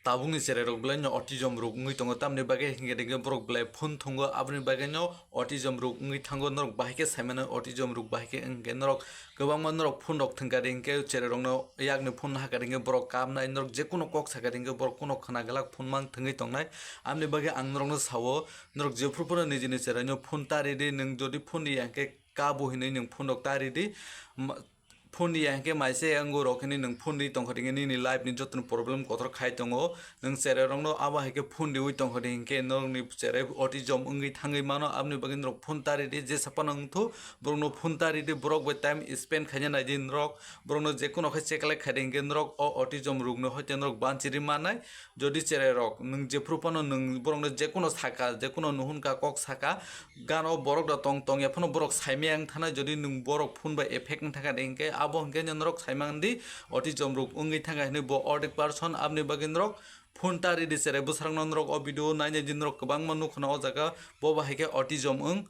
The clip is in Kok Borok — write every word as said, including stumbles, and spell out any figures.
Tabukni cherai rok belai no autism rok wngwi tongo, tamni bagwi hinkhe dingke borok belai phone thungo, aboni bagwi no autism rok wngwi thango. Norok bahai khe saimano autism rok bahai khe wngkhe norok kwbangma norok phone rok thwngkha dingke cherai rokno yakni phone hakha dingke borok kamnai, norok jekuno kok sakha dingke borok kuno khna glak phone mang thwngwi tongnai. Aboni bagwi ang norokno sao, norok jephru phano nijini cherai no phone ta ridi, nwng jodi phone riya hinkhe kabo hinwi nwng phone rok ta ridi. Ma-, phone riya hinkhe maise wngwi rok hinwi nwng phone ri tongkha dingke nini life ni joto problem kotor khai tongo. Nwng cherai rokno abo hai khe phone riwi tongkha di hinkhe norokni cherai autism wngwi thangwi mano, aboni bagwi norok phone ta ridi, jesa phano wngthu borokno phone ta ridi, borok bai time spend khaina naidi norok, borokno jekuno khe cheklai khaidi hinkhe norok o autism rokno hoite norok banchiri manai. Jodi cherai rok nwng jephru phano nwng borokno jekuno saka, jekuno nuhun ka kok saka, gano borok da tong tong ya phano borok saimaya wng thanai, jodi nwng borok phone bai effect wng thangkha de hinkhe abo hinkhe norok saimang di autism rok wngwi thangkha hinwi bo autistic person, aboni bagwi norok phone ta ridi cherai bwsarokno norok o video nainai di norok kwbangma nukhuna o jaga bo bahai khe autism wng